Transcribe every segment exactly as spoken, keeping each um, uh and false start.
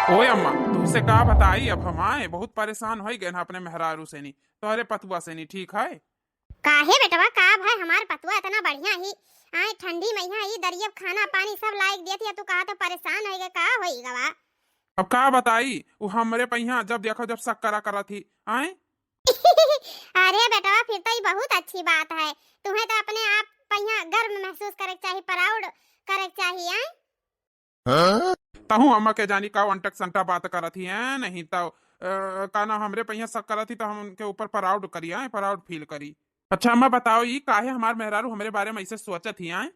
ओए अम्मा, तुमसे का बताई, अब हम आए बहुत परेशान होइ गए हैं अपने मेहरारू से नी, तोहरे पतुआ से नी, ठीक है? काहे बेटवा, का भाई, हमार पतुआ इतना बढ़िया ही, आए ठंडी महिया ही, दरियब खाना पानी सब लाइक दियत ही, तू कहा तो परेशान होइ गए, का होइ गवा? अब का बताई, वो हमरे पहिया जब देखो जब शक करा करत ही, आए। अरे बेटवा, फिर तो ई बहुत अच्छी बात है, तुम्हें तो अपने आप पहिया गर्व महसूस करे के चाही, proud करे के चाही, आए। हाँ? तहूँ अम्मा के जानी का अंटक संटा बात करत ही हैं, नहीं तो, अ, का नाम, हमरे पहिया शक करत ही तो हम उनके ऊपर proud करी, आए, proud feel करी। अच्छा अम्मा बताओ, ई काहे हमार मेहरारू हमरे बारे में ऐसे सोचत ही, आए?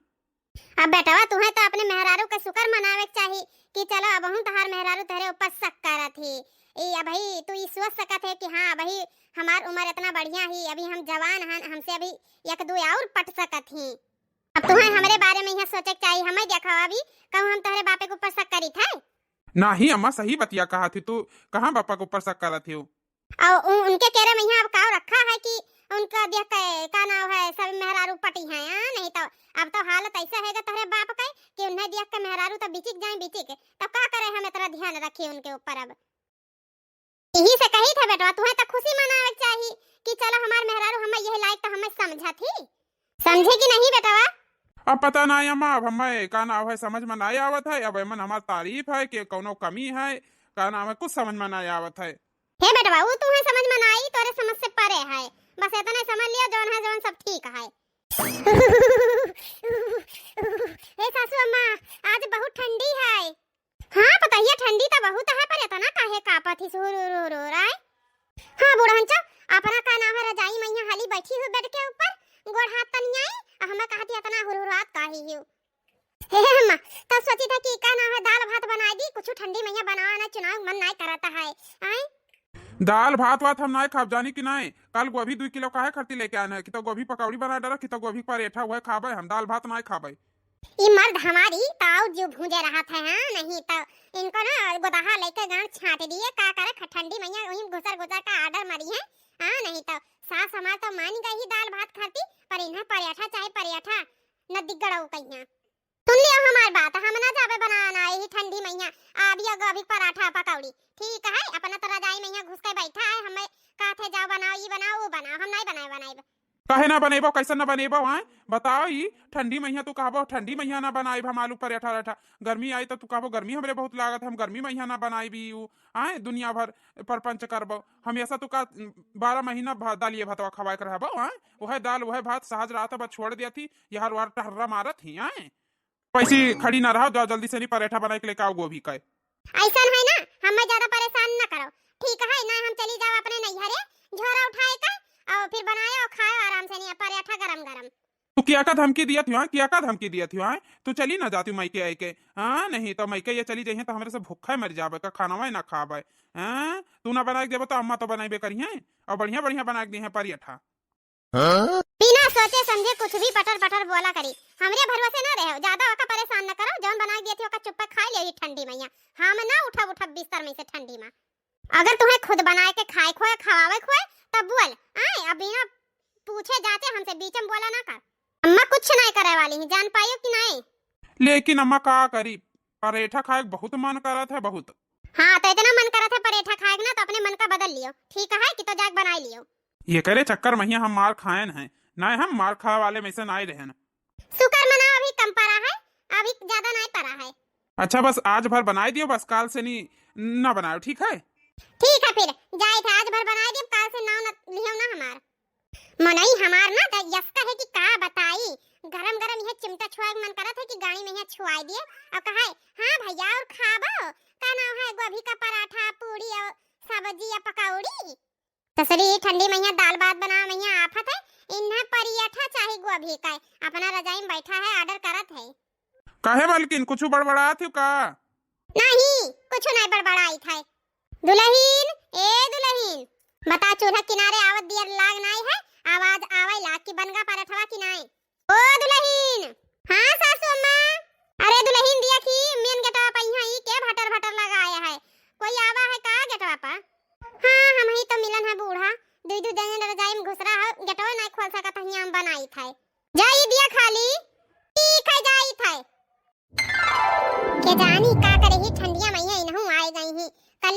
अब बेटवा, तुहें तो अपने मेहरारू के शुक्र मनावे के चाही कि चलो, अबहूँ तोहार मेहरारू तोहरे ऊपर शक करत ही। ई अबही तू ई सोच सकत है कि हाँ, अबही हमार उम्र इतना बढ़िया ही, अभी हम जवान हन, हमसे अभी एक दो और पट सकत ही। अब तुहें हमरे बारे में यहाँ सोचे के चाही, हमें देखो, अभी कहूँ हम तोहरे बापे के ऊपर शक करी थे? नाही अम्मा, सही बतिया कहा थी तू, कहाँ बापा के ऊपर शक करत ही? और उ-, उनके केरे में यहाँ अब काव रखा है कि उनका देख के का नाव है, सब मेहरारू पटी हैं, हाँ? नहीं तो अब तो हालत ऐसा हैगा तोहरे बाप के कि उन्हें देख के मेहरारू तो बिचिक जाए, बिचिक, तब का करे, हम इतना ध्यान रखी उनके ऊपर। अब यही से कही थे बेटवा, तुहें तो खुशी मनावे के चाही कि चलो हमार मेहरारू हमें यह लायक तो हमें समझत ही, समझे कि नहीं बेटवा? अब पता ना अम्मा, अब हमें का नाव है समझ में नहीं आवत है, अब एमन हमार तारीफ है कि कौनो कमी है, का नाम है, कुछ समझ में नहीं आवत है। हे बेटवा, ऊ तुहें समझ में ना आई, तोरे समझ से परे है। बस इतने समझ लियो, जौन है जौन सब ठीक है। हे सासू अम्मा, आज बहुत ठंडी है। हाँ पतोहिया, ठंडी तो बहुत है, पर इतना काहे कांपत ही, हुर हुर हुर हुर आए। हाँ बूढ़न चो, अपना का नाम है रजाई में यहाँ हाली बैठी हुई बेड के ऊपर, गोड़ हाथ तनियाई, आ हमें कहती इतना हुरहुरात काहे ही। हे अम्मा, तब सोची था कि का नाम है, दाल भात बनाई दी, कुछ ठंडी महिया बनावा ना, चुनाव मन नाय करता है। आए? दाल भात वात हम नाय खाब, जानी कि नाय? कल गोभी दुई किलो काहे खरती लेके आए हैं कि तो गोभी पकौड़ी बना डरा कि तो गोभी परेठा हुए खाबे, हम दाल भात नाय खाबे। ई मर्द हमारी ताऊ जो भूंजे रहत है, हाँ, नहीं तो इनको ना गोदहा लेके गांड छांट दिए, का करे ख-, ठंडी महिया वहीं घुसर घुसर का order मरी है, हाँ, नहीं तो सास हमार तो मान गई ही दाल भात खाती, पर इन्हें परेठा चाहे परेठा न दिगड़ो कहिया। सुन लियो हमार बात, हम ना जाबे बनाना यही ठंडी महिया, अभी अगो अभी पराठा पकौड़ी, ठीक है, अपना तो रजाई महिया घुस के बैठा है, हमें कहते जाओ बनाओ, ई बनाओ, वो बनाओ, हम नहीं बनाए बनाए। काहे ना बनेबो, कैसे ना बनेबो, हाँ? बताओ, ई ठंडी महिया तू कहबो, ठंडी महिया ना बनाइब हम आलू पराठा राठा। गर्मी आई तो तू कहबो, गर्मी हमरे बहुत लागत है, हम गर्मी महिया ना बनाइब ई ऊ, आए, दुनिया भर परपंच करबो। हमेशा तू का बारह महीना भा-, दालिये भातवा खवाए के रहबो, हाँ? वह दाल, वह भात, सहज रहत बा, छोड़ दिया थी, यार वार टहर्रा मारत ही, आए? पैसी खड़ी ना रहो, जाओ जल्दी से नहीं पराठा बनाए के लेके आओ गोभी का। ऐसा है ना, हमें ज्यादा परेशान ना करो, ठीक है ना? हम चली जाओ अपने नैहरे, झोरा उठाए का, और फिर बनाए और खाए आराम से, नहीं पराठा गरम गरम। तू क्या का धमकी दिया थी, हाँ? क्या का धमकी दिया थी, हाँ? तू चली ना जाती मायके आए के, हाँ? नहीं तो मायके ये चली जाइए तो हमरे से भूखा मर जाबे का, खाना ना खाबे, हाँ? तू ना बनाए के देबो तो अम्मा तो बनाइबे करी हैं, और बढ़िया बढ़िया बनाए के दी हैं पराठा। हाँ? बिना सोचे समझे कुछ भी पटर पटर बोला करी। हमरे भरोसे ना रहो, ज्यादा ओका परेशान न करो, जौन बना के दिए थी ओका चुप्पे खाई लियो ई ठंडी मैया। हम ना उठब, उठब बिस्तर में से ठंडी में। अगर तुम्हें खुद बनाए के खाए खोए, खवावे खोए, तब बोल। आए, अब बिना पूछे जाचे हमसे बीच में बोला ना कर। अम्मा कुछ नहीं करे वाली ही, जान पायो कि नहीं? लेकिन अम्मा का करी, परेठा खाए के बहुत मन करत है, बहुत। हाँ, तो इतना मन करत है परेठा खाए के ना, तो अपने मन का बदल लियो, ठीक है कि तो जाके बनाई लियो। ये करे चक्कर महिया हम मार खाएन हैं, नाय हम मार खाए वाले में से नाय रहन। शुक्र मनाओ अभी कम परा है, अभी ज्यादा नाय परा है। अच्छा बस आज भर बनाई दियो, बस काल से नी ना बनाओ, ठीक है? ठीक है फिर, जाए थे आज भर बनाई दियो, काल से नाव न लियो ना हमार। मनई हमार ना त यस कहे कि का बताई, गरम गरम यह चिमटा छुआ के मन करत है कि गाड़ी में यहाँ छुआई दिए और कहे, "हाँ भैया और खाबो? का नाव है गोभी का पराठा, पूड़ी और सब्जी या पकौड़ी?" ससुरी, ठंडी महिया दाल भात बनावे महिया आफत है, इन्हें परियठा चाही गोभी का, अपना रजाई में बैठा है, order करत है। काहे मलकिन, कुछ बड़बड़ात हो का? नहीं, कुछ नहीं बड़बड़ाइत है। दुलहिन, ए दुलहिन, बता चूल्हा किनारे आवत दियर लाग नाई है, आवाज आवे लाग कि बनगा परठवा कि नाई। ओ दुलहिन। हाँ सासू अम्मा। अरे दुलहिन दिया कि मेन गेटवा पर यहाँ ई के भटर भटर लगाया है, कोई आवा है का गेटवा पर? हाँ, हम ही तो मिलन है बूढ़ा, दुई दुई दिन रजाई में घुसरा है, गेटवा नहीं खोल सकत है, हम बनाइत है। जाई दिया खाली। ठीक है, जाइत है। के जानी का करे ही ठंडिया मैया इनहू आए गई ही।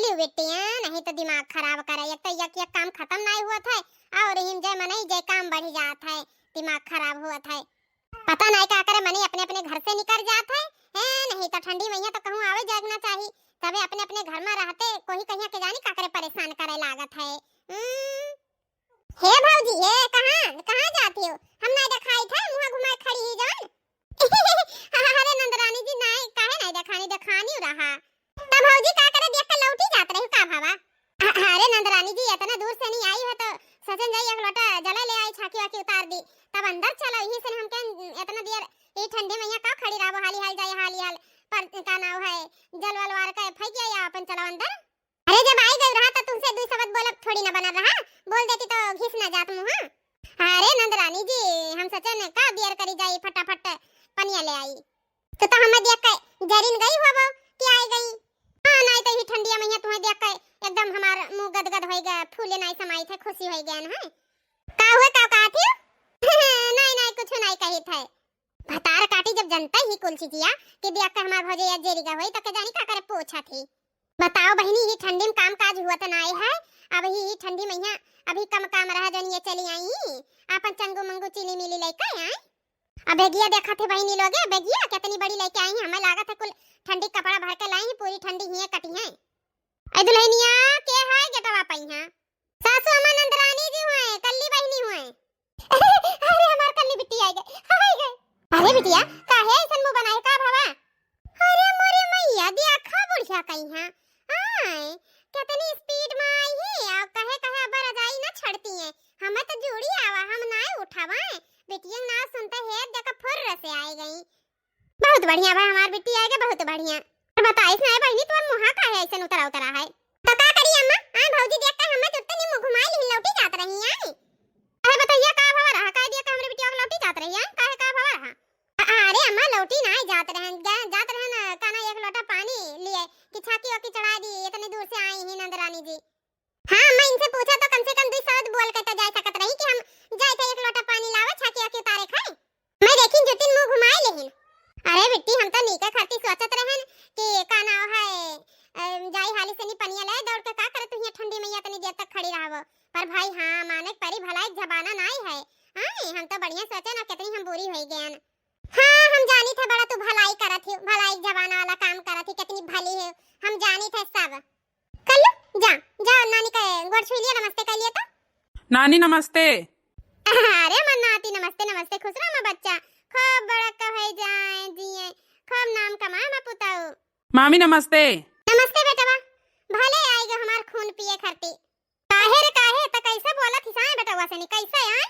लियो बेटिया, नहीं तो दिमाग खराब करे, एक तो एक, एक काम खतम नाहीं होत है, और हिम जय मनई जय काम बढ़ी जात है, दिमाग खराब होत है। पता नाहीं का करे, मनई अपने अपने घर से निकर जात है, हैं, नहीं तो ठंडी मइया तो कहूँ आवे जाए के ना चाही, तबे अपने अपने घर में रहते कोई कहिया के जानी का करे परेशान करे लागत है। हम्म। हे भौजी, हे कहाँ, कहाँ जाती हो? हम नाहीं देखाई थे, मुँह घुमाए खड़ी ही जौन। अरे नंदरानी जी, नाहीं, काहे नाहीं देखानी, देखानी रहा। तब भौजी का करे देख के लौटी जात रही का भावा? अ-, अरे नंदरानी जी, इतना दूर से नहीं आई हो तो सोचन जाई एक लोटा जला ले आई, छाकी वाकी उतार दी, तब अंदर चलो, यही से हमके इतना देर ये ठंडी मइया का खड़ी रहो, हाली हाल जाए, हाली हाल पर का नाव है, जल वल वार के फेंक या अपन चलो अंदर। अरे जब आई गई रहा तो तुमसे दुई शब्द बोलब थोड़ी ना बनल रहा, बोल देती तो घिस ना जात मुँह। अरे नंदरानी जी, हम सोचन का बियर करी जाई, फटाफट पनिया ले आई। तो, तो हमें देख के जरिन गई होबो कि आई गई। हाँ, नाहीं तो ही ठंडिया मइया तुम्हें देख के एकदम हमार मुँह गदगद होई गया, फूले नाहीं समाई थे, खुशी होई गया है। का हुए, का कहा थी? नाहीं, नाहीं, कुछ नाहीं कही थे। भतार काटी जब जनता ही कुल चीजिया कि देख के हमार भौजैया जेरी गा होई, तो के जानी का करे पूछा थी। बताओ बहिनी, ही ठंडी में काम काज हुआ तो नाहीं है। अब ही, ही ठंडी मइया अभी कम काम रहा जौन ये चली आई, आपन चंगू मंगू चीनी मिली लेके आई। अब बेगिया देखा थे बहिनी लोगे, बेगिया कितनी बड़ी लेके आई हैं, हमें लागत है कुल ठंडी कपड़ा भर के लाई हैं, पूरी ठंडी ही कटी है। ए दुल्हनिया, के है गेटवा पई हैं? सासू अम्मा नंदरानी जी हुए, कल्ली बहिनी हुए। अरे हमार कल्ली बिट्टी आ गए, आ गए। अरे बिटिया, काहे ऐसन मुंह बनाए का भवा? अरे मोरे मैया, देखा बुढ़िया कहीं है। आय, कितनी स्पीड में आई है, और कहे कहे अब रजाई ना छड़ती है। हमें तो जूड़ी आवा, हम ना उठावा। बिटिया ना सुनते है, देखा फुर्र से आए गई। बहुत बढ़िया भाई, हमार बिट्टी आएगा, बहुत बढ़िया। और बताइस ना बहिनी, तोर मुहा काहे ऐसन उतरा उतरा है? तो का करी अम्मा, आय भौजी देख के हमें तुरते नी मुंह घुमाई लिहिन, लौटी जात रही आई। अरे बतैया का भवा रहा, काहे दिया का हमरे बिटिया के लौटी जात रही आई, काहे का भवा रहा? अ-, अरे अम्मा, लौटी ना आई जात रहन, गा-, जात रहन, का ना एक लोटा पानी लिए कि छाकी वाकी चढ़ा दी, इतनी दूर से आई ही नंदरानी जी। हाँ अम्मा, इनसे पूछा तो कम से कम दुई शब्द बोल के तो जा सकत रही कि हम जाए थे एक लोटा पानी लावे, छाकी वाकी उतारे खाए। मैं देखिन जुतिन मुंह घुमाए लेहिन। अरे बिट्टी, हम तो नीके खरती सोचत रहन कि का नाव है, अ, जाई हाली से नी पनिया ले दौड़ के, का करत हियां ठंडी में इतनी देर तक खड़ी रहबो। पर भाई हाँ, माने के परी, भलाई के जमाना नाई है। हाँ, हम तो बढ़िया सोचे ना, कितनी हम बुरी होई गयन। हाँ, हम जानी थे बड़ा तू भलाई करत ही, भलाई के जमाना वाला काम करत ही, कितनी भली है, हम जानी थे सब। कल्लू, जा, जा, नानी के गोड़ छुई लिया, नमस्ते कर लिया तो। नानी नमस्ते। अरे मन नाती नमस्ते, नमस्ते, खुश रह मैं बच्चा, खूब बड़ा कहे जाए जिए, खूब नाम कमाए मैं पुताऊ। मामी नमस्ते। नमस्ते बेटवा, भले आई गो हमार खून पिए खरती। काहे रे काहे, त कैसे बोलत हिस आय बेटवा से नी, कैसे आय?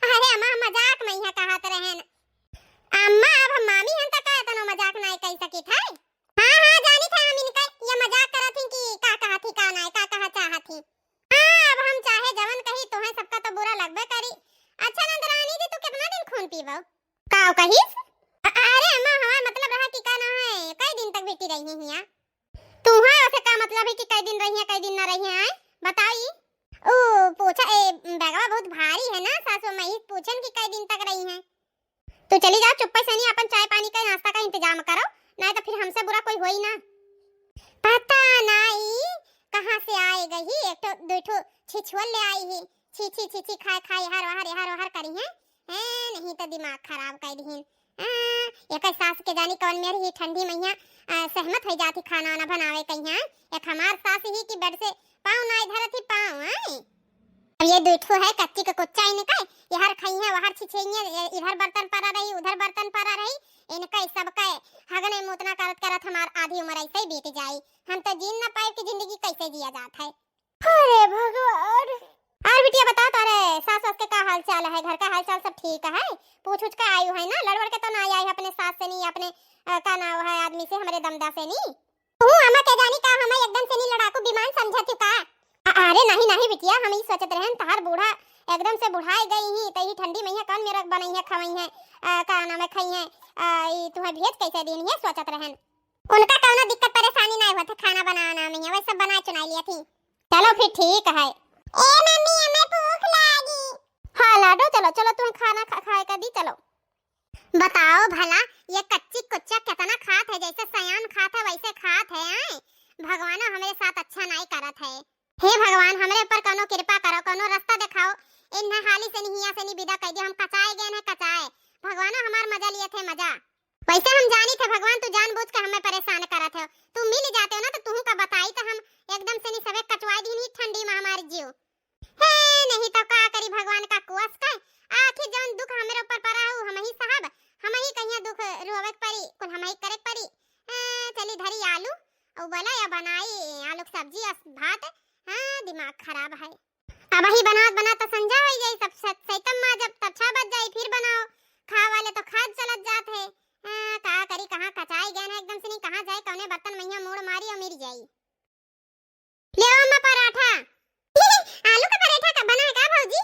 अरे अम्मा, मजाक में इहाँ कहत रहन। अम्मा, अब हम मामी हन त का एतनो मजाक नाय कइ सकित है? हाँ, हाँ, जानित है हम इनका, ये मजाक करत ही कि का कहत ही, का नाय, का कहा चाहत ही। हाँ, अब हम चाहे जवन कही, तोहे सबका तो बुरा लगबे करी। अच्छा नंदरानी जी, तू कितना दिन खून पीबो? का कहिस? अ-, अरे अम्मा, हमार मतलब रहा कि का ना है, कई दिन तक बेटी रही हियाँ? तुहा ओसे का मतलब है कि कई दिन रही है, कई दिन ना रही है, आय? बताई। ओ, पूछा, ए, बैगवा बहुत भारी है ना, सासू माई पूछन कि कई दिन तक रही है। तू चली जा, चुप्पे से नहीं अपन चाय पानी का, नाश्ता का इंतजाम करो, नहीं तो फिर हमसे बुरा कोई होई ना। पता नाई कहाँ से आए गई, एक ठो, दो ठो छिछुअल ले आई ही। छी, छी, छी, छी, खाए, खाए, हर वहर, हर वहर करी हैं। हैं, नहीं तो दिमाग खराब कर दिहिन। आ, एक सास के जानी कौन मेर ही ठंडी मइया, आ, सहमत हो जाती खाना वाना बनावे कहीं। एक हमार सास ही कि बेड से पाँव ना इधर थी पाँव, हैं? अब ये दो ठो है कच्ची के कुच्चा इनका, इहर खाई है, वहर छिछेंगे, इधर बर्तन पड़ा रही, उधर बर्तन पड़ा रही, इनका इस सब का हगने मूतना करत करत हमार आधी उम्र ऐसे ही बीत जाई। हम तो जीन ना पाए कि जिंदगी कैसे जिया जात है। अरे भगवान। और बिटिया बता, तोरे सास वास के का हाल चाल है, घर का हाल चाल सब ठीक है? पूछ उछ के आयु है ना, लड़वड़ के तो ना आई है अपने सास से नहीं, अपने, अ, का नाव है आदमी से, हमरे दमदा से नहीं। तू अम्मा के जानी का हमें एकदम से नहीं लड़ाकू विमान समझत ही का? अ-, अरे नहीं नहीं बिटिया, हम ई सोचत रहन तहार बूढ़ा एकदम से बुढ़ाए गई ही, त ही ठंडी मइया कौन मेरा बनई है, खवई है, अ, का नाम है, खई है, अ, ई तुम्हें भेज कैसे दिन ये सोचत रहन। उनका कौनो दिक्कत परेशानी नहीं होत है, खाना बनाना में है, वही सब बनाए चुनाई लिया थी। चलो फिर ठीक है। ए मम्मी, हमें भूख लागी। हाँ लाडो, चलो चलो, तुम्हें खाना खा, खाए का दी, चलो। बताओ भला, ये कच्ची कुच्चा कितना खात है, जैसे सयान खात है वैसे खात है, आए? भगवानो हमरे हे भगवान, हमरे ऊपर कौनो कृपा करो, कौनो रास्ता देखाओ। इन्हें हाली से नहीं, हियाँ से नहीं विदा कर दियो, हम कचाए गए हैं, कचाए। भगवानो हमार मजा लिए थे, मजा। वैसे हम जानी थे भगवान, तू जानबूझ के हमें परेशान करत हो। तू मिल जाते हो ना तो तुहू का बताई तो हम एकदम से नहीं सबे कचवाई दी नहीं ठंडी में हमार जीव। हे, नहीं तो का करी भगवान का कुआस का। आखिर जौन दुख हमरे ऊपर पड़ा हो, हम ही साहब, हम ही कहिया दुख रोवे के पड़ी, कुल हम ही करे के पड़ी। ए, चली धरी आलू, और बोला या बनाई आलू के सब्जी और भात। हाँ, दिमाग खराब है। अब ही बनात बनात तो संझा हो जाई, सब स-, सैतम माँ जब तब छह बज जाई, फिर बनाओ। खा वाले तो खाद चलत जात है। हाँ, का करी, कहाँ कचाई गए ना एकदम से नहीं, कहाँ जाए, कौने बर्तन मैया मोड़ मारी और मिर जाई। ले अम्मा पराठा। आलू का पराठा का बना है का भौजी?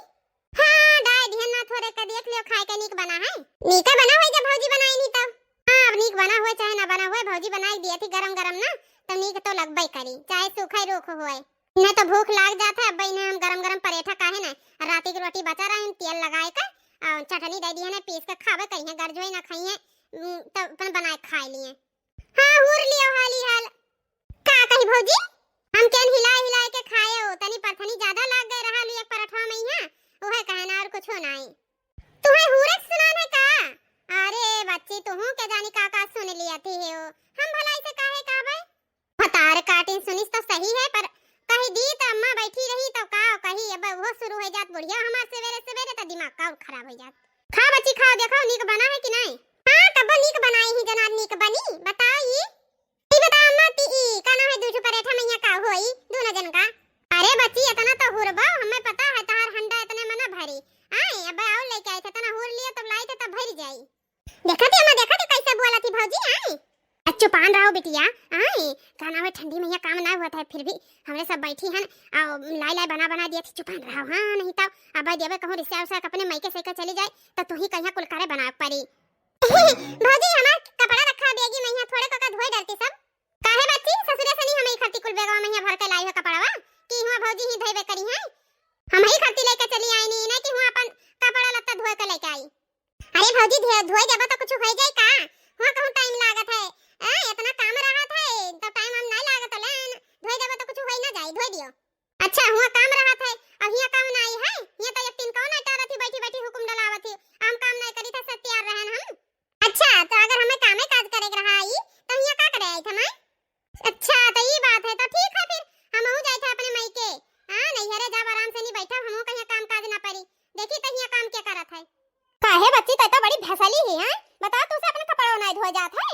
हाँ, डाय दिहन ना थोड़े का देख लियो, खाए के नीक बना है। नीका बना होई जब भौजी बनाई नहीं तब। हाँ, अब नीक बना हुए चाहे ना बना हुए, भौजी बनाई दिया थी गरम गरम ना, तो नीक तो लगबे करी, चाहे सूखा ही रोख हुए। नहीं तो भूख लाग जात है, अब इन्हें हम गरम गरम पराठा काहे ना, राती की रोटी बचा रहे हैं, तेल लगाए का, और चटनी दे दी है ना, पीस के खावे करिए, गर्ज होई ना खाइए, उम, तब अपन बनाए के खाए लिए। हाँ, हुर लियो हाली हाल। का कही भौजी? हम केन हिलाए हिलाए के खाए हो, तनी परथनी ज्यादा लाग गए रहा लू एक पराठवा में यहाँ, उहे कहे ना और कुछो नाई। तुहे हुरे के सुनान है का? अरे बच्ची, तुहू के जानी का का सुन लिया थी हो, हम भलाई से काहे कहबे? भतार काटिन सुनिस तो सही है, पर कही दी त अम्मा बैठी रही तो का कही, अब वो शुरू हो जात बुढ़िया हमार सवेरे सवेरे तो दिमाग का और खराब हो जात। खा बच्ची खाओ, देखो नीक बना है कि नहीं? हाँ, कब नीक बनाई ही जनाब, नीक बनी, बताओ ये। ई बताओ अम्मा, ती ई का नाम है, दू ठो परेठा मैया का होई, दोनों जन का? अरे बच्ची, इतना तो हुरबो, हमें पता है तहार हंडा इतने मना भरी। आए, अब और लेके आए थे, इतना हुर लियो तब लाई थे तब भरी जाई। देखा थे अम्मा, देखा थे कैसे बोला थी भौजी, आए। अब चुपान रहो बिटिया, आए, का नाम है, ठंडी मैया काम ना हुआ था, फिर भी हमरे सब बैठी हन, आ लाई लाई बना बना दिया थी, चुपान रहो, हाँ, नहीं तो अब देवे कहूँ रिश्ता उसा अपने मायके से के चली जाए, तो तू ही कहीं कुल करे बनावे पड़ी। भौजी, हमार कपड़ा रखा बेगी में यहाँ, थोड़े को का धोए डरती सब। काहे बच्ची, ससुरे से नहीं हम ही खरती कुल बेगवा में यहाँ भर के लाई हो कपड़वा, कि हुआ भौजी ही धोएबे करी है। हम ही खरती लेके चली आई नहीं, नहीं कि हुआ अपन कपड़ा लत्ता धोए के लेके आई। अरे भौजी, धो-, धोए देबो तो कुछ हो जाए का? हुआ कहूँ टाइम लागत है। ए, इतना काम रहत है, तो टाइम हम नहीं लागत लेन। धोए देबो तो कुछ हो ही ना जाए, धोए दियो। अच्छा, हुआ काम रहत है, अब हियाँ काम ना आई है? हियाँ तो एक दिन कौन अटा रहती, बैठी बैठी हुकुम डलावत ही, हम काम नहीं करी था, सब तैयार रहन हम। अच्छा, तो अगर हमें कामे काज करे के रहा आई, तो हियाँ का करे आई था मैं? अच्छा, तो ई बात है, तो ठीक है फिर, हमहू जाए थे अपने मायके। हाँ, नैहरे जाब आराम से नहीं बैठा, हमहू कहीं काम काज ना पड़ी। देखी तो हियाँ काम के करत है। काहे बच्ची, तै तो बड़ी भसली ही है, बताओ, तू से अपने कपड़ों नहीं धोए जात है?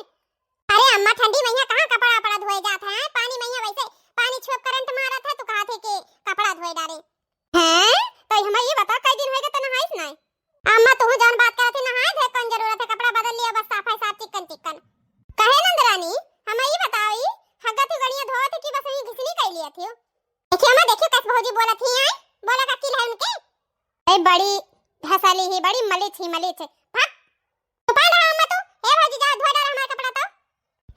अरे अम्मा, ठंडी मैया कहाँ कपड़ा वपड़ा धोए जात है? पानी मैया वैसे पानी छुअब करंट मारत है, तू कहा थे कि कपड़ा धोए डारे। हैं? तो हमें ये बता, कई दिन होएगा तो नहाइस नहीं? अम्मा, तू जौन बात करत ही, नहाए धोए कौन जरूरत है? कपड़ा बदल लिया, बस साफ है साफ, चिकन चिकन। कहे नंदरानी, हमें ये बताओ, ई हगत ही गड़िया धोवत है कि बस वही घिसनी कर लिया थी? देखिए अम्मा, देखिए कैसे भौजी बोलत ही, आए? बोला का किल है उनके? ए, बड़ी भसली ही, बड़ी मलिच ही, मलिच। भाग। चुपान रहा अम्मा तू। हे भौजी, जा धोए डाल हमार कपड़ा तो।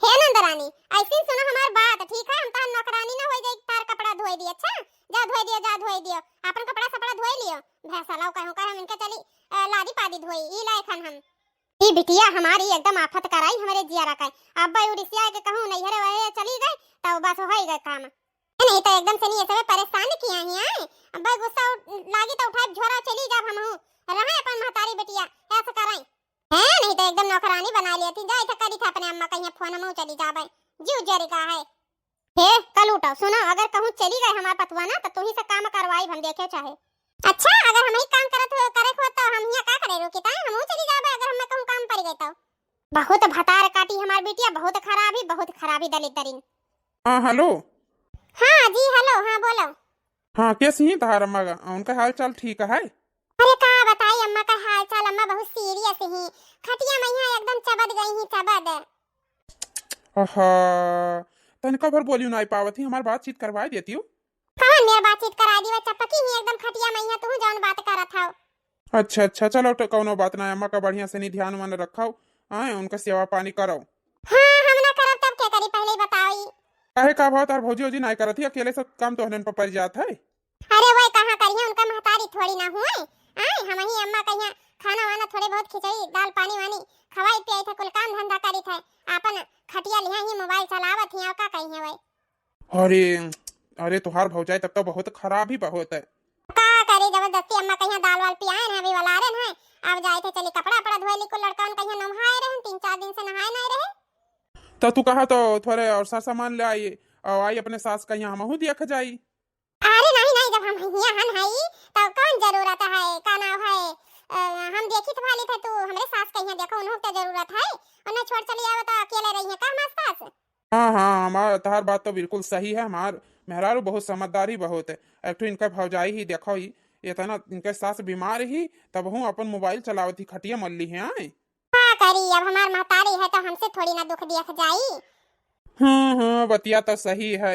हे नंदरानी, ऐसी सुनो हमार बात, ठीक है? हम तहार नौकरानी ना हो जाए, तार कपड़ा धोए दी, अच्छा? जा धोए दियो, जा धोए दियो, अपन कपड़ा सपड़ा धोए लियो। भैंसा लाओ कहूँ का हम इनके चली, अ, लादी पादी धोई, ई लायक हन हम। ई बिटिया हमारी एकदम आफत कराई हमरे जिया रखा। अब भाई उड़िसिया के कहूँ नैहरे वहे चली गए, तो बस हो ही गए काम। ए, नहीं तो एकदम से नहीं, ऐसे में परेशान किया ही आए। अब भाई गुस्सा उठ-, लागी तो उठाए झोरा चली जाब हमहू। रहे अपन महतारी बिटिया, ऐसे कराई। हैं, नहीं तो एकदम नौकरानी बना लिया थी। जा, इधर करी था अपने अम्मा कहीं फोन, हम चली जाबे। जीव जरी का है। हे, कल उठो, सुनो, अगर कहूँ चली गए हमार पतुआ ना, तो तू ही से काम करवाई, हम देखे चाहे। अच्छा, अगर हम ही काम करत हो, करे हो, तो हम हियाँ का करे रुकी ता? हमहू चली जाबे, अगर हमें कहूँ काम पड़ गए तो। बहुत भतार काटी हमार बिटिया, बहुत खराबी, बहुत खराबी दलित दरिन। हाँ, हेलो। हाँ जी, हेलो, हाँ, बोलो। हाँ, कैसी हैं तहार अम्मा का? उनका हाल चाल ठीक है? अरे, का बताई अम्मा का हाल चाल, अम्मा बहुत सीरियस ही। खटिया में यहाँ एकदम चबद गई ही, चबद। आहा, तनिका भर बोलियो नाई पावत ही, हमार बातचीत करवाए देतियो। कवन मेर बातचीत करा दी, वो चपकी ही एकदम खटिया में यहाँ, तू जौन बात करत हव। अच्छा, अच्छा, चलो, तो कौनो बात ना, अम्मा का बढ़िया से नहीं ध्यान वान रखो, आए, उनका सेवा पानी करो। हाँ, हम ना करब तब के करी, पहले ही बताओ ई। काहे का भाव तार भौजी ओजी नाई करत ही, अकेले सब काम तोहनन पर पड़ जात है। अरे वो कहाँ करिए, उनका महतारी थोड़ी ना हुए। आए, हम ही अम्मा कहिया खाना वाना थोड़े बहुत खिचड़ी, दाल पानी वानी खवाई पियाई थे, कुल काम धंधा करी थे, आपन खटिया लिहा ही मोबाइल चलावत ही, और का कही है वही। अरे, अरे, तोहार भौजाई तब तो बहुत खराब ही बहुत है। का करी, जबरदस्ती अम्मा कहिया दाल वाल पियाए न, अभी वलारे न है। अब जाए थे, चली कपड़ा वपड़ा धोए ली, कुल लड़कन कहिया नहाए रहन, तीन चार दिन से नहाए नहीं रहे। तो तू कहा तो थोड़े और सर सामान ले आई, और आई अपने सास कहिया हमहू देख जाई। अरे नहीं, नहीं, जब हम हियाँ हन हई, तब कौन जरूरत है, का नाम है, अ, हम देखी तो भाली थे, तू हमरे सास कहिया देखो, उन्हों के जरूरत है, उन्हें छोड़ चली आओ तो अकेले रही है का हमार सास? हाँ, हाँ, हमार, तहार बात तो बिल्कुल सही है। हमार मेहरारू बहुत समझदार ही बहुत है। एक ठो इनका भौजाई ही देखो ही, इतना इनके सास बीमार ही, तब हूँ अपन मोबाइल चलावत ही, खटिया मल्ली है, आए। का करी, अब हमार महतारी है तो हमसे थोड़ी ना दुख दिया जाई। हाँ, हाँ, बतिया तो सही है।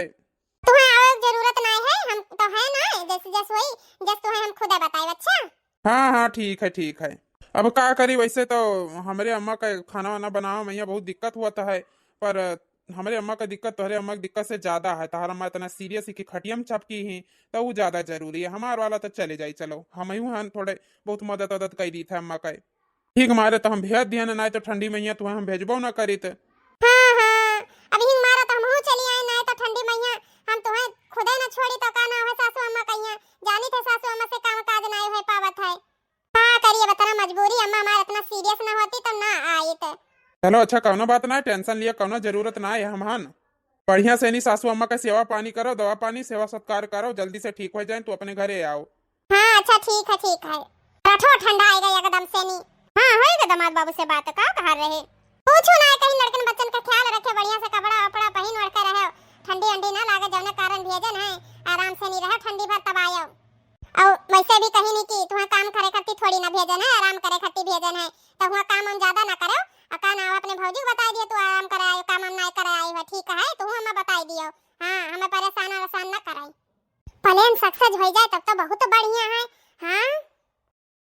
तुम्हें आवे के जरूरत ना है, हम तो है ना, जैसे जस वही, जस तुम्हें हम खुदे बताए, अच्छा? हाँ, हाँ, ठीक है, ठीक है। अब का करी, वैसे तो हमरे अम्मा का खाना वाना बनावे में यहाँ बहुत दिक्कत हुआ तो है, पर हमरे अम्मा का दिक्कत तोहरे अम्मा की दिक्कत से ज्यादा है। तोहर अम्मा इतना सीरियस ही कि खटिया में चपकी ही, तो वो ज्यादा जरूरी है। हमार वाला तो चले जाई, चलो, हम ही हन थोड़े बहुत मदद वदद कर दी थे अम्मा का। ठीक मारे तो हम भेज दिया ना, नहीं तो ठंडी मैया तुम्हें हम भेजबो ना करीत। हाँ, हाँ, अब हिंग मारा तो हमहू चली आए, नहीं तो ठंडी मैया हम तुम्हें खुदे ना छोड़ी तो का ना हो सासू अम्मा कहिया, जानी थे सासू अम्मा से काम काज नहीं हो पावत है। का करिए बतना मजबूरी, अम्मा हमार इतना सीरियस ना होती तब ना आइत। चलो अच्छा, कौनो बात ना है, टेंशन लिए कौनो जरूरत ना है, हम हन। बढ़िया से नहीं सासू अम्मा का सेवा पानी करो, दवा पानी, सेवा सत्कार करो, जल्दी से ठीक हो जाए, तू अपने घरे आओ। हाँ, अच्छा, ठीक है, ठीक है। रठो ठंडा आएगा एकदम से नी। हाँ, होएगा दामाद बाबू से बात, का कहा रहे? पूछो ना, कहीं लड़कन बच्चन का ख्याल रखे, बढ़िया से कपड़ा वपड़ा पहन ओढ़ के रहे, ठंडी अंडी ना लागे, जौने कारण भेजन है, आराम से नी रहे, ठंडी भर तब आयो। और वैसे भी कहीं नहीं कि तुम्हें काम करे करती थोड़ी ना भेजन है, आराम करे करती भेजन है, तो हुआ काम हम ज्यादा ना करो, और का ना अपने भौजी को बताई दियो, तू आराम करे आयो, काम हम ना करे आई हो, ठीक है, तू हमें बताई दियो, हाँ, हमें परेशान वरेशान ना कराई। प्लान सक्सेस हो जाए तब तो बहुत बढ़िया है। हाँ,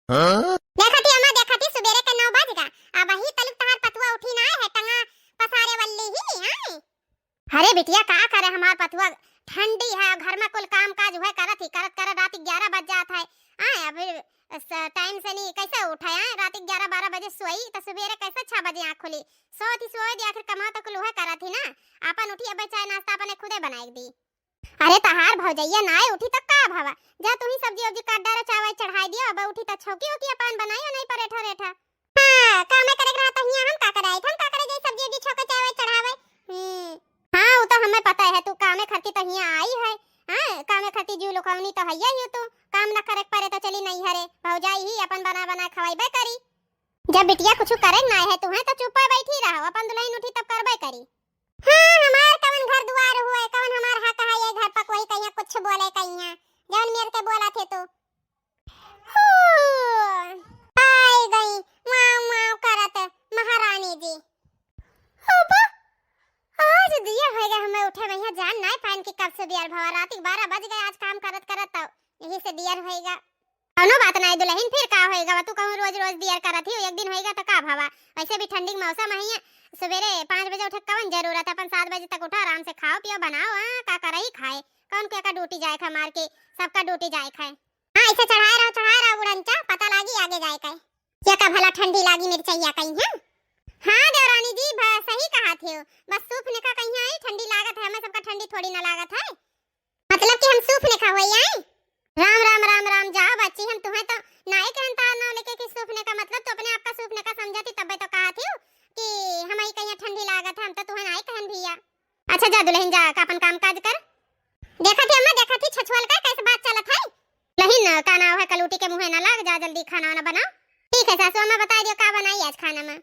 हाँ? देखती अम्मा, देखती सुबेरे के नौ बज गा, अब वही तलुक तहार पतुआ उठी ना है, टंगा पसारे वल्ली ही, हाँ? अरे बिटिया, का करे हमार पतुआ, ठंडी है, घर में कुल काम काज हुए करत ही, करत करत रात ग्यारह बज जात है। आए, अब स-, टाइम से नहीं, कैसे उठे, आए, रात ग्यारह बारह बजे सोई, तो सुबेरे कैसे छह बजे आँख खुली? सोत ही सोए दी, आखिर कमा तो कुल हुए करत ही ना, आपन उठी, अब चाय नाश्ता अपने खुदे बनाए दी। अरे तहार भौजैया नाय उठी त का भवा, जा तू ही सब्जी उब्जी काट डारो, चावल चढ़ाई दियो, अब उठी त छौकी उकी अपन बनाइयो नहीं परेठा रेठा। हाँ, कामे करे के रहता हियाँ, हम का करे आई, हम का करे जाई सब्जी उब्जी छौके चावल चढ़ावे। हम्म, हाँ, वो तो हमें पता है, तू कामे खरती तो हियाँ आई है। हाँ, कामे खरती जीव लुकौनी तो हइया ही तू, काम ना करे के परे तो चली नहीं हरे, भौजाई ही अपन बना बना खवाइबे करी। जब बिटिया कुछ करे के ना है तुम्हें तो चुप्पा बैठी रहो, अपन दुल्हन उठी तब करबे करी। हाँ, हमार कवन घर दुआर हुए, कवन हमार हक है ये घर पर कोई कहिया कुछ बोले कहिया, जौन मेर के बोला थे तू। हू, आई गई वाव वाव करत महारानी जी। अब्बा, आज दिया होएगा हमें उठे में यहाँ जान नाय पाइन कि कब से दियर भवा, रात के बारह बज गए आज काम करत करत, तो यही से दियर होएगा। कौनो बात नाय दुल्हन, फिर का होइगा, तू कहूँ रोज रोज दियर करत ही, एक दिन होइगा तो का भवा? वैसे भी ठंडी के मौसम है, सुबेरे पाँच बजे उठे के कवन जरूरत है, अपन सात बजे तक उठो, आराम से खाओ पियो, बनाओ, हाँ, का करही खाए, कौन के का ड्यूटी जाए खाए मार के, सबका ड्यूटी जाए खाए। हाँ, ऐसे चढ़ाए रहो, चढ़ाए रहो उड़न चा, पता लागी आगे जाए का। ये का भला ठंडी लागी मिर्चैया कहीं है? हाँ देवरानी जी, भ-, सही कहा थे, बस सूप ने का कहीं आई, ठंडी लागत है, हमें सबका ठंडी थोड़ी ना लागत है। मतलब कि हम सूप ने खा होई आई? राम, राम, राम, राम, जा बच्ची, हम तुम्हें तो नाई कहन तार नाव लेके कि सूप ने का मतलब तो अपने आप का सूप ने का समझती, तब्बे तो कहा थी कि हम ही कहीं ठंडी लागत है, हम तो तुम्हें नाई कहन भैया। अच्छा जा दुल्हन जा, का अपन काम काज कर। देखा थी अम्मा, देखा थी छछुअल का कैसे बात चलत है। दुल्हन का नाव है कलूटी के मुँहे ना लाग, जा जल्दी खाना वाना बनाओ। ठीक है सासू अम्मा, बता दियो का बनाई आज खाना में।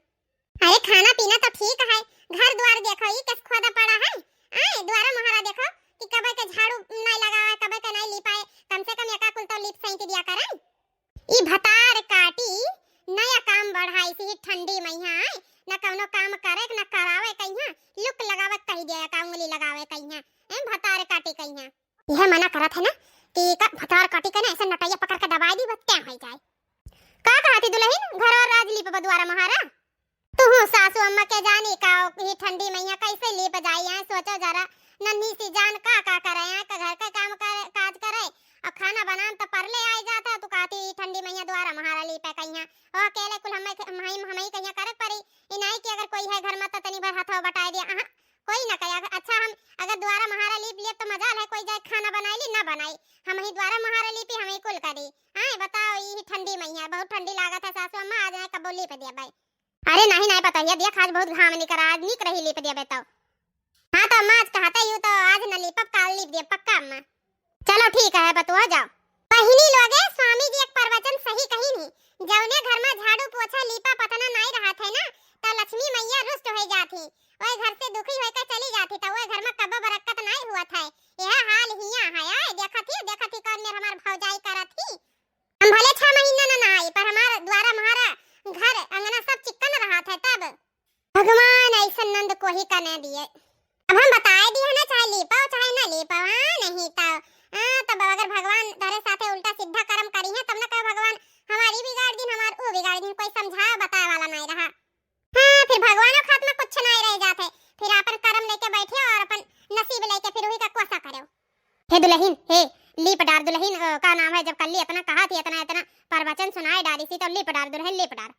अरे खाना पीना तो ठीक है, घर द्वार देखो, ई कस खोदा पड़ा है। आए, द्वारा मोहरा देखो कि कबे के झाड़ू नहीं लगावा है, कबे के नहीं लीपाए, कम से कम एका कुल तो लीप सैंत दिया करे। ई भतार काटी नया काम बढ़ाई सी ठंडी में यहाँ आए, न कौनो काम करे, न करावे कहिया, लुक लगावे कही दिया, का उंगली लगावे कहिया, एम भतार काटी कहिया। यह मना करत है ना कि का भतार काटी के ना ऐसे नटैया पकड़ के दबाई दी, बस क्या हो जाए। का कहती दुल्हन, घर और राज लीप द्वारा मोहरा? तुहू सासू अम्मा के जानी का, ही ठंडी मैया कैसे लीप जाई है, सोचो जरा। नन्ही सी जान का का करे है, का घर के काम करे, काज करे, और खाना बनान तो परले आई जात है, तू कहती ई ठंडी मैया द्वारा महारा लीपे कहिया। ओ अकेले कुल हमें, हमें, हमें कहिया करे परी। ई नहीं कि अगर कोई है घर में तो तनी भर हथवा बटाए दिया, अहाँ, कोई ना कहे। अच्छा हम अगर द्वारा महारा टीप लिया तो मजाल है, कोई जाए खाना बनाई ली, ना बनाई, हमही द्वारा महारा लीपी, हमही कुल करी। आए बताओ, ई ठंडी मइया, बहुत ठंडी लागत है सासू अम्मा, आज नाहीं कबो लीप देबे। अरे नाहीं, नाहीं पतोहिया, देख आज बहुत घाम निकरा, आज निक रही लीप देबे तो। हाँ तो अम्मा आज कहते ही तो आज न लीपब, काल लीप देब पक्का अम्मा। चलो ठीक है बतुआ, जाओ। बहिनी लोगे, स्वामी जी एक प्रवचन सही कहिन ही, जौने घर में झाड़ू पोछा लीपा पतना नाई रहत है ना, तो लक्ष्मी मैया रुष्ट हो जात ही, ओए घर से दुखी होकर चली जात ही, तो ओए घर में कबो बरकत नाई हुआ था। यह हाल हिया है, आए देखत ही, देखत ही कौन मेर हमार भौजाई करत ही। हम भले छह महीना ना, ना आई, पर हमार द्वारा, हमारा घर अंगना सब चिक्कन रहत है तब। भगवान ऐसन नंद कोही का न दिए। अब हम बताए दिए ना, चाहे लीपो, चाहे ना लीपो, हाँ, नहीं तो, हाँ, तब अगर भगवान तोहरे साथे उल्टा सीधा कर्म करी है, तब ना कहो भगवान हमारी बिगाड़ दिन, हमार ऊ बिगाड़ दिन, कोई समझाए बताए वाला नहीं रहा। हाँ, फिर भगवानों खात में कुछ नहीं रह जाते, फिर अपन कर्म लेके बैठे और अपन नसीब लेके फिर वही का कोसा करो। हे दुल्हन, हे, लीप डार दुल्हन, अ, का नाम है, जब कल्ली इतना कहा थी, इतना, इतना प्रवचन सुनाए डारी सी, तो लीप डार दुल्हन, लीप डार।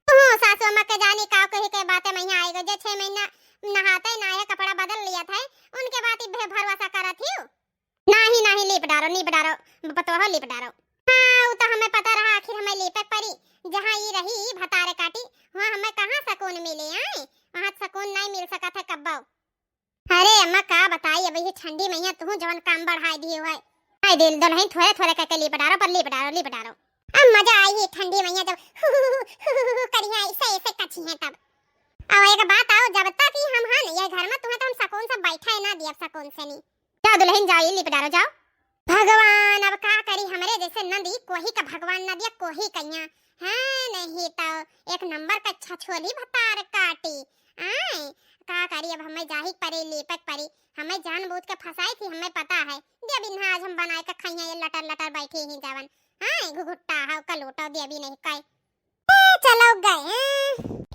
हो, सासू अम्मा के जानी का कही के बातें मइहाँ आए गए, जे छह महीना नहाते ना है, कपड़ा बदल लिया था, उनके बात ही भे-, भरोसा करत ही। नाही, नाही, लीप डारो, लीप डारो, पतोहो लीप डारो। हाँ, उ तो हमें पता रहा, आखिर हमें लीपे परी, जहाँ ई रही, ई भतारे काटी, वहाँ हमें कहाँ सुकून मिले, आए? वहाँ सुकून नहीं मिल सकत है कब्बो। अरे अम्मा, का बताई, अब ये ठंडी मइहाँ तू जवन काम बढ़ाए दिए हुए। आई दिल दुल्हन, थोड़े थोड़े करके लीप डारो, पर लीप डारो, लीप डारो। अब मजा आई ही ठंडी मइहाँ जब हु, हु, हु, हु, हु, हु, हु करिया, ऐसे, ऐसे कछी हैं तब। और एक बात आओ, जब तक ही हम हन ये घर में, तुम्हें तो हम सुकून से बैठे ना दिए, अब सुकून से नहीं। जाओ दुल्हन, जाओ, ये लीप डारो, जाओ। भगवान, अब का करी, हमरे जैसे नंदी कोही का भगवान न दिया, कोही कइया। हाँ, नहीं तो एक नंबर का छछोली भतार काटी। आए, का करी, अब हमें जाही परी, लीपक परी। हमें जानबूझ के फंसाई थी, हमें पता है। दे अभी ना आज हम बनाए के खाइया, ये लटर लटर बैठी ही जावन। आए, घुघुट्टा हाव, कलूटो दे अभी नहीं कहे। ए, चलो गए।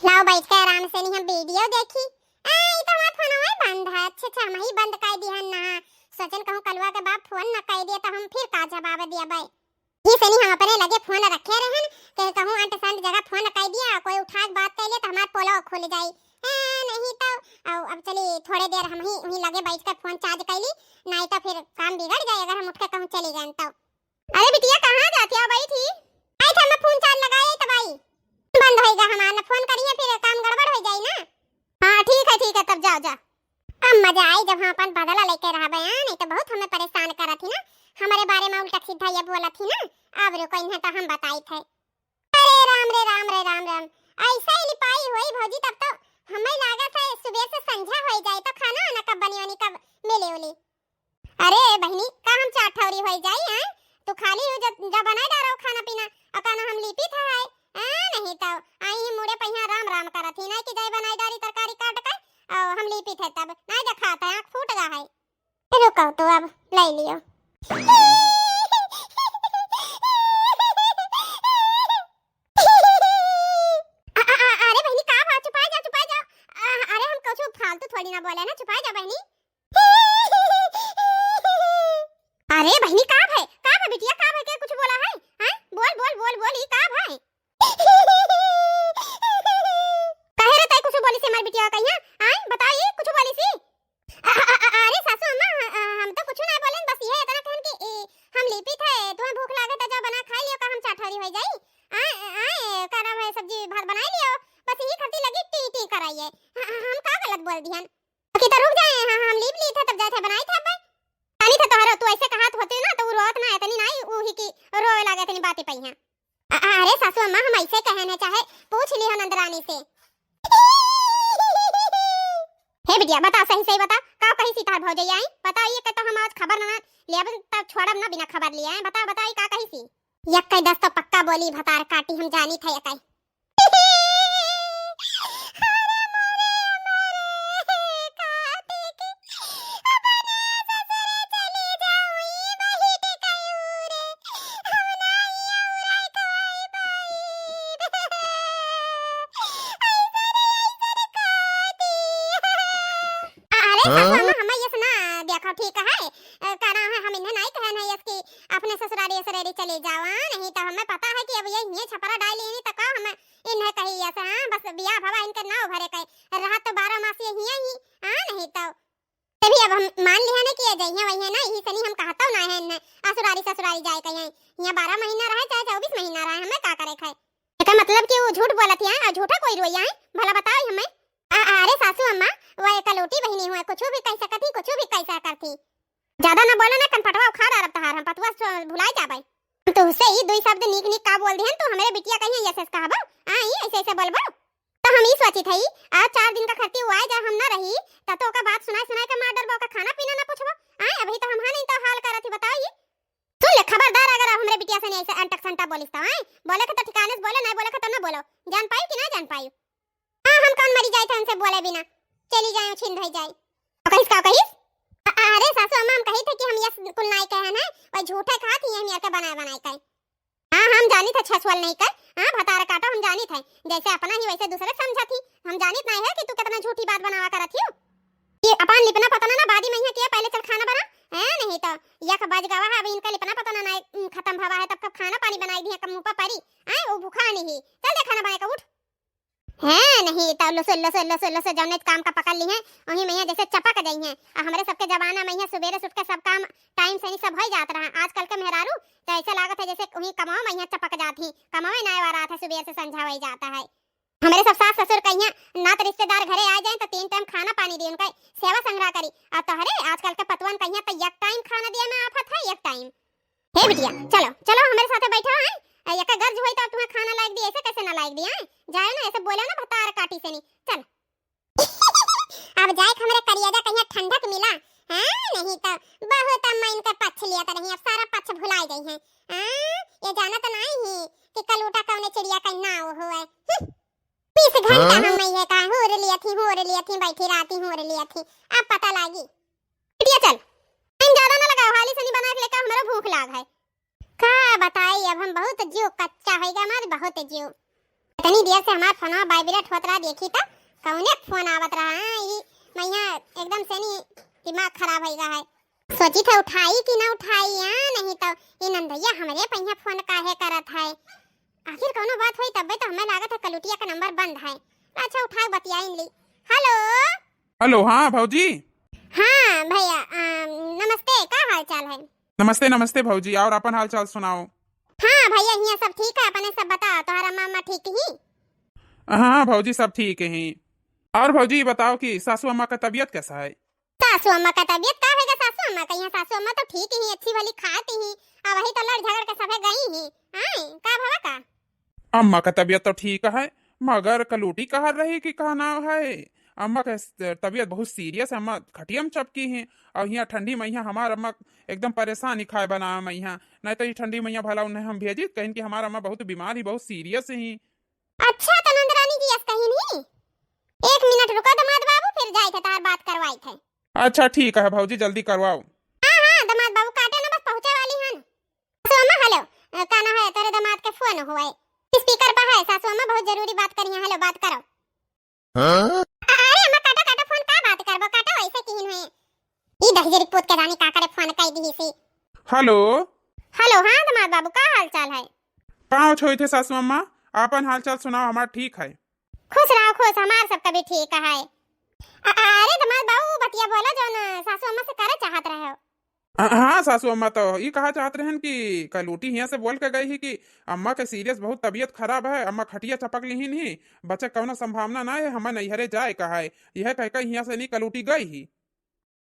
लाओ बैठ के आराम से नहीं हम वीडियो देखी। ए, ई तो हमार फोनवा बंद है। अच्छा, अच्छा, हम ही बंद कर दिहन ना। सोचन कहूँ कलुआ के बाप फोन न कर दिए तो हम फिर का जवाब दिया भाई। ई से नहीं हम अपने लगे फोन रखे रहन के कहूँ अंट संट जगह फोन कर दिया, कोई उठा के बात कर ले तो हमार पोलो खुल जाई। ए, नहीं तो, आओ, अब चली थोड़े देर हम ही वहीं लगे बैठ कर फोन चार्ज कर ली, नहीं तो फिर काम बिगड़ जाए अगर हम उठ के कहूँ चली गए तो। अरे बिटिया, कहाँ जाती हो? बैठी। आई था, मैं फोन चार्ज लगाए तब आई। बंद होइगा हमार, न फोन करिए, फिर काम गड़बड़ हो जाई ना। हाँ, ठीक है, ठीक है, तब जाओ, जा। अब मजा आई जब हम अपन बदला लेके रहबे, हाँ, नहीं तो बहुत हमें परेशान करत ही ना, हमारे बारे में उल्टा सीधा ये बोलत ही ना। अब रुको, इन्हें तो हम बताई थे। अरे राम रे राम रे राम राम, ऐसा ही लिपाई होई भौजी, तब तो हमें लागत है सुबह से संझा हो जाए, तो खाना आना कब बनी वनी, कब मिले उली। अरे बहिनी, का हम चार ठौरी होई जाई, हैं? तू खाली हो जा, जा बनाए डारो खाना पीना, और का ना हम लीपी था है, हैं? नहीं तो आई ही मुड़े पहिया राम राम करत ही, नहीं कि जाए बनाए डारी तरकारी काट के, और हम लीपी थे तब, नहीं देखा था, आँख फूट गा है। रुको तो अब ले लियो। अ, अ, अ, अरे बहिनी, का बा? चुपाए जा, चुपाए जा। अ, अरे हम कुछ फालतू थोड़ी ना बोले ना, चुपाए जा बहिनी। अरे बहिनी, का भय? का भय बिटिया, का भय? के कुछ बोला है? हैं? बोल, बोल, बोल, बोल, ई का भय? काहे रे, तै कुछ बोली से हमार बिटिया कहिया? हैं? बताओ, ई कुछ बोली सी? अ, अ, अ, अरे सासू अम्मा, अ, अ, हम तो कुछ ना बोलेन, बस ये इतना कहन कि, ए, हम लीपी थे, तुम्हें भूख लागे तो जाओ बना खा लियो, का हम चार ठौरी हो जाई? आए, आए, का नाम है, सब्जी भात बनाए लियो, बस यही खातिर लगी टी टी कराइए। ह-, ह-, हम का गलत बोल दिहन? कि तो रुक जाए, हाँ, हम लीप ली थे, तब जाए थे बनाई थे अब। तानी थे तोहरो, तू ऐसे कहत होती ना, तो वो रोत ना इतनी ना, वो ही की रोए लागे इतनी बातें पई हैं। अ-, अरे सासू अम्मा, हम ऐसे कहे न चाहे, पूछ लियो नंदरानी से। हे बिटिया, बता, सही सही बता, का कही सी तार भौजैया आई? बता, ये के तो हम आज खबर ना लेब, तब छोड़ब ना बिना खबर लिए, हैं? बता, बता, ये का कही सी? यक्के दस तो पक्का बोली, भतार काटी, हम जानी थे यक्के। अरे मोरे, मोरे, काटे के अपने ससुरे चली जाऊं, ई बहिट कयूरे। हम नाही अउरा कोई पाइब। ऐसे रे, ऐसे रे काटी। अरे हाँ? सासू अम्मा, हम यस ना देखो, ठीक है? अ, का नाम है, हम इन्हें नहीं कहन है यस कि अपने ससुरारी ससुरारी चले जावा, नहीं तो हमें पता है कि अब ये हिये छपरा डाल लेनी तो का हमें इन्हें कही यस, हाँ? बस बियाह भवा इनके नाव भरे कहे, रहा तो बारह मास ये हिये ही, हाँ? नहीं तो तभी अब हम मान लिया ना कि ये जइहें वइहें ना, यही सनी हम कहतौ ना है इन्हें असुरारी ससुरारी जाए कहीं। यहाँ बारह महीना रहे चाहे चउबीस महीना रहे, हमें का करे खाए। एकर मतलब कि वो झूठ बोलत है और झूठा कोई रोइया है, भला बताओ हमें। आ, आ, अरे सासू अम्मा, वो एक कलूटी बहिनी हुए, कुछ भी कह सकत ही, कुछ भी कह सकत ही। ज्यादा ना बोलो ना, कनपटवा उखाड़ डारब तहार, हम पतुआ सो-, भुलाई जाबै। हम तुहसे ई दुई शब्द नीक नीक का बोल दिहन, तू हमरे बिटिया कहीं ऐसे ऐसे कहबो, आ, ई ऐसे ऐसे बोलबो। तो हम ई सोचित हई, आज चार दिन का खर्ची वो आए जाए, हम ना रही, तब तो ओका बात सुनाए सुनाए के मार डरबो, ओका खाना पीना ना पूछबो। आए, अभी तो हम हाँ नहीं तो हाल करत ही, बताओ ई। सुन ले, खबरदार अगर अब हमरे बिटिया से नहीं ऐसे अंटक संटा बोलिस तो, आए, बोले के तो ठिकाने से बोले, नहीं बोले के तो ना बोलो, जान पाई कि ना जान पाई। हाँ, हम कौन मरी जाए थे उनसे बोले बिना, चली जाए, छिन धई जाए। का कहिस, का कहिस? अ-, अरे सासू अम्मा, हम कही थे कि हम यस कुल नाई कहन है, वही झूठे खात ही, हम यार के बनाए बनाए कहे। हाँ, हम जानित है छछुअल नहीं कर, हाँ, भतार काटो, हम जानित है, जैसे अपना ही वैसे दूसरे समझत ही, हम जानित नहीं है कि तू कितना झूठी बात बनावा करत ही। ये अपन लिपना पता ना, ना बादी में यहाँ किया, पहले चल खाना बना, है नहीं तो यख बज गवा है, अभी इनका लिपना पता ना, ना, उम, खत्म भवा है, तब कब खाना पानी बनाई दी है, कब मुँह पर परी, आए, वो भूखा नहीं ही, चल दे खाना बनाए का, उठ। हैं, नहीं तो लुसु, लुसु, लुसु, लुसु जौने काम का पकड़ लिहें, वही मइहाँ जैसे चपक जइहें। आ हमरे सबके जमाना मइहाँ सुबेरे से उठ के सब काम टाइम से नहीं सब होइ जात रहा। आजकल के मेहरारू तो ऐसा लागत है जैसे वही कमाओ मइहाँ चपक जात ही, कमावे ना वारात है, सुबेर से संझा होइ जाता है। हमरे सब सास ससुर कहिया नात रिश्तेदार घरे आ जाए तो तीन टाइम खाना पानी दी, उनका सेवा संग्रह करी। और तोहरे आजकल के पतवन कहिया तो एक टाइम खाना दिया में आफत है, एक टाइम। हे बिटिया, चलो, चलो हमरे साथे बैठो, हैं? आ, एका गर्ज होई तो तुम्हें खाना लायक दी, ऐसे कैसे ना लायक दी, हैं? जाए ना, ऐसे बोलो ना भतार काटी से नहीं। चल। अब जाए के हमरे करियाजा कहिया ठंडक मिला, हाँ? नहीं तो बहुत अम्मा इनके पक्ष लिया तो नहीं, अब सारा पक्ष भुलाई गई हैं। हाँ? ये जाना तो नहीं ही कि कलूटा कौने चिड़िया का नाव हुए। हम्म। बीस घंटा हाँ? हम ये का हूर लिया थी, हूर लिया थी, बैठी रहती हूर लिया थी, अब पता लागी। बिटिया चल, टाइम ज्यादा ना लगाओ, हाली सनी बना के लेकर हमरो भूख लाग है। का बताई, अब हम बहुत जियो कच्चा होइगा हमार, बहुत जियो। इतनी देर से हमार फोनवा vibrate होत रहा, देखी त कौने फोन आवत रहा। हाँ, ई मइहाँ एकदम से नी दिमाग खराब होइगा है। सोची था उठाई कि ना उठाई, हाँ, नहीं तो ई नंदइया हमरे पहिया फोन काहे करत है। आखिर कौनो बात होई तब्बे तो हमें लागत है कलुटिया का नंबर बंद है। अच्छा उठाए बतियाइन ली। हेलो। हेलो, हाँ भौजी। हाँ भैया, अम, नमस्ते, का हाल चाल है? नमस्ते, नमस्ते भौजी, और अपन हाल चाल सुनाओ। हाँ भैया, हियाँ सब ठीक है, अपने सब बताओ, तोहरा मामा ठीक ही? हाँ भौजी, सब ठीक ही। और भौजी, बताओ कि सासू अम्मा का तबीयत कैसा है? सासू अम्मा का तबीयत का होगा, सासू अम्मा का, यहाँ सासू अम्मा तो ठीक ही, अच्छी भली खाती ही, अब वही तो लड़ झगड़ के सभे गई ही। आए, का भवा का? अम्मा का तबीयत तो ठीक है, मगर कलूटी कह रही कि का नाम है, अम्मा का स-, तबीयत बहुत serious है, अम्मा खटिया में चपकी हैं। और यहाँ ठंडी मइहाँ हमार अम्मा एकदम परेशान ही खाए बनावे मइहाँ, नहीं तो ये ठंडी मइहाँ भला उन्हें हम भेजी, कहें कि हमार अम्मा बहुत बीमार ही, बहुत serious ही। अच्छा, तो नंदरानी जी, यस कहीं नहीं, एक मिनट रुको दमाद बाबू, फिर जाए थे तार बात करवाई थे। अच्छा ठीक है भौजी, जल्दी करवाओ। हाँ, हाँ, दमाद बाबू काटे ना, बस पहुँचे वाली हन। सासू अम्मा, हेलो, अ, का ना है, तोरे दमाद के फोन हुआ है, speaker पर है, सासू अम्मा बहुत जरूरी बात करिया, हेलो, बात करो। हाँ? अ-, अरे अम्मा, काटो, काटो फोन, का बात करबो, काटो, ऐसे किहिन हुए। ई दहिजरी पूत के जानी का करे फोन कई दिही सी। हेलो। हेलो, हाँ दमाद बाबू, का हाल चाल है? का होत थे सासू अम्मा, आपन हाल चाल सुनाओ, हमार ठीक है। खुश रहो, खुश, हमार सबका भी ठीक है। अ-, अरे दमाद बाबू, बतिया बोला जौन सासू अम्मा से करे चाहत रहे हो। हाँ, हाँ, सासू अम्मा तो ई कहा चाहत रहन कि कलूटी हियाँ से बोल के गई ही कि अम्मा के serious बहुत तबीयत खराब है, अम्मा खटिया चपक लिहिन ही, बचे कौनो संभावना ना है, हमें नैहरे जाए का है, यह कह के हियाँ से नी कलूटी गई ही।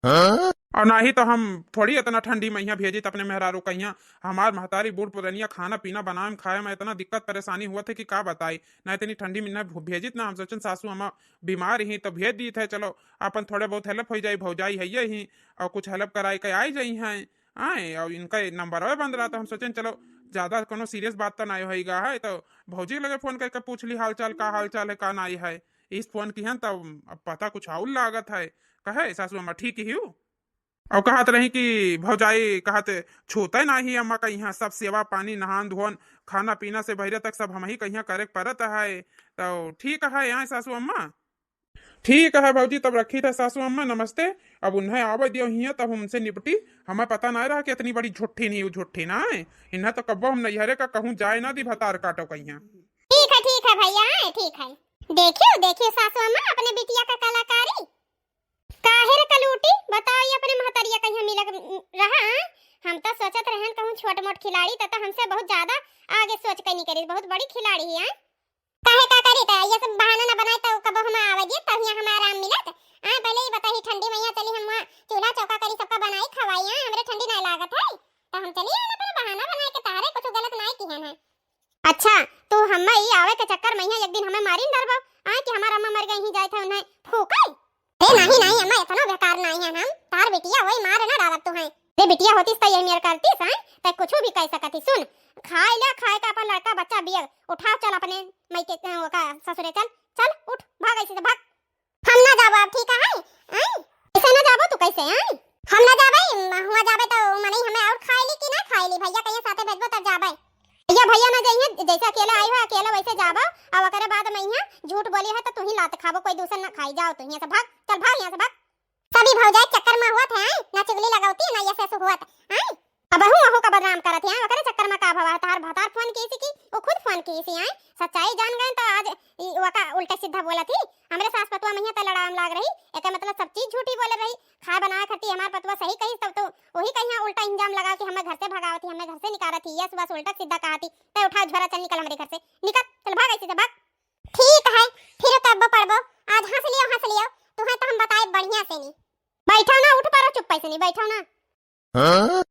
हाँ? और ना ही तो हम थोड़ी इतना ठंडी मइहाँ भेजित अपने मेहरारू कहिया, हमार महतारी बूढ़ पुरनिया खाना पीना बनावे में खाए में इतना दिक्कत परेशानी हुआ थे कि का बताई, ना इतनी ठंडी मइहाँ भे-, भेजित ना, हम सोचन सासू अम्मा बीमार ही तो भेज दी थे, चलो अपन थोड़े बहुत help हो जाई, भौजाई है ये ही, और कुछ help कराए के आई जाई हैं। आए, और इनका नंबरवे बंद रहा, तो हम सोचेन, चलो, ज्यादा कोनो serious बात तो नाई होइगा है, तो भौजी के लगे फोन करके पूछ ली हाल चाल, का हाल चाल है, का नाई है। इस फोन किहन, तब अब पता कुछ और लागत है। कहे, सासू अम्मा ठीक ही हो? और कहत रही कि भौजाई कहत छूते नाही अम्मा का यहाँ, सब सेवा पानी, नहान धोन, खाना पीना से बहिरे तक सब हमही कहिया करे के परत है। तो ठीक है, आए सासू अम्मा। ठीक है भौजी, तब रखी थे सासू अम्मा, नमस्ते। अब उन्हें आवे दियो हियाँ, तब हमसे निपटी। हमें पता ना रहा कि इतनी बड़ी झुट्ठी नहीं, झुट्ठी ना है। इन्हें तो कब्बो हम नैहरे का कहूँ जाए ना दी भतार काटो कहिया। ठीक है, ठीक है भैया, हाँ, ठीक है। देखियो, देखियो सासू अम्मा अपने बिटिया का कलाकारी। काहे रे कलू टूटी, बताओ, ये अपने महतरिया कहीं मिलक रहा, आय? हम तो सोचत रहन कहूँ छोट मोट खिलाड़ी, त, त हमसे बहुत ज्यादा आगे सोच के निकली, बहुत बड़ी खिलाड़ी है, आय? काहे का करी, त ये सब बहाना ना बनाए, त कब हम आवे जी, तब यहाँ हमें आराम मिलत। आय, पहले ही बताई, ठंडी मइया चली, हम वहाँ चूल्हा चौका करी, सबका बनाई खवाई, आय, हमरे ठंडी नहीं लागत है, त हम चली आए, अपने बहाना बनाए के, तारे कुछ गलत नहीं किहन है। अच्छा, तू हमें ई आवे के चक्कर में यहाँ एक दिन हमें मारिन डरबो, आय, कि हमार अम्मा मर गई ही, जाए थे उन्हें फूके। अरे नहीं, नहीं, अम्मा, इतना बेकार नहीं है हम। तार बिटिया वही मार ना डारब तू है। अरे बिटिया होतीस त यही मेर करतीस, हैं? तै कुछ भी कह सकत ही। सुन, खाए ले, खाए का अपन लड़का बच्चा बिया, उठाओ चल अपने मइके, अ, ओका ससुरे चल, चल, उठ, भाग ऐसे से, भाग। हम ना जाबो अब, ठीक है? हैं? कैसे ना जाबो तू, कैसे, हैं? हम ना जाबे, हुआ जाबे तो मनई हमें और खाए ली कि ना खाए ली, भैया कहीं साथे भेजबो तब जाबे। भैया, भैया ना जाइए, जैसे अकेले आई हो, अकेले वैसे जाबो, और ओकरे बाद में यहाँ झूठ बोली है तो तू ही लात खाबो, कोई दूसर ना खाई। जाओ तू यहाँ से भाग, चल भाग यहाँ से भाग। सभी भौजाई चक्कर में हुआ थे, आय? ना चुगली लगावती, ना ये से हुआ थे, आय? अब हूँ वहू का बदनाम करत है, ओकरे चक्कर में का भवा है? तार भतार फोन की सी की, वो खुद फोन की सी, आय? सच्चाई जान गए तो आज ई वका उल्टे सीधा बोलत ही। हमरे सास पतुआ में यहाँ त लड़ाम लाग रही, एकर मतलब सब चीज झूठी बोले रही। खाए बनाए खाती हमार पतुआ सही कही, तब तो वही कहीं उल्टा इल्जाम लगा कि हमें घर से भगावत ही, हमें घर से निकालत ही, यस बस उल्टा सीधा कहा थी। तै उठाओ झोरा, चल निकल हमरे घर से, निकल, चल भाग ऐसे से भाग। ठीक है, फिर कब्बो पड़बो, आज हंस लियो, हंस लियो, तुम्हें तो हम बताए बढ़िया से नहीं। बैठो ना, उठ पड़ो, चुप्पे से नहीं बैठो ना। हाँ?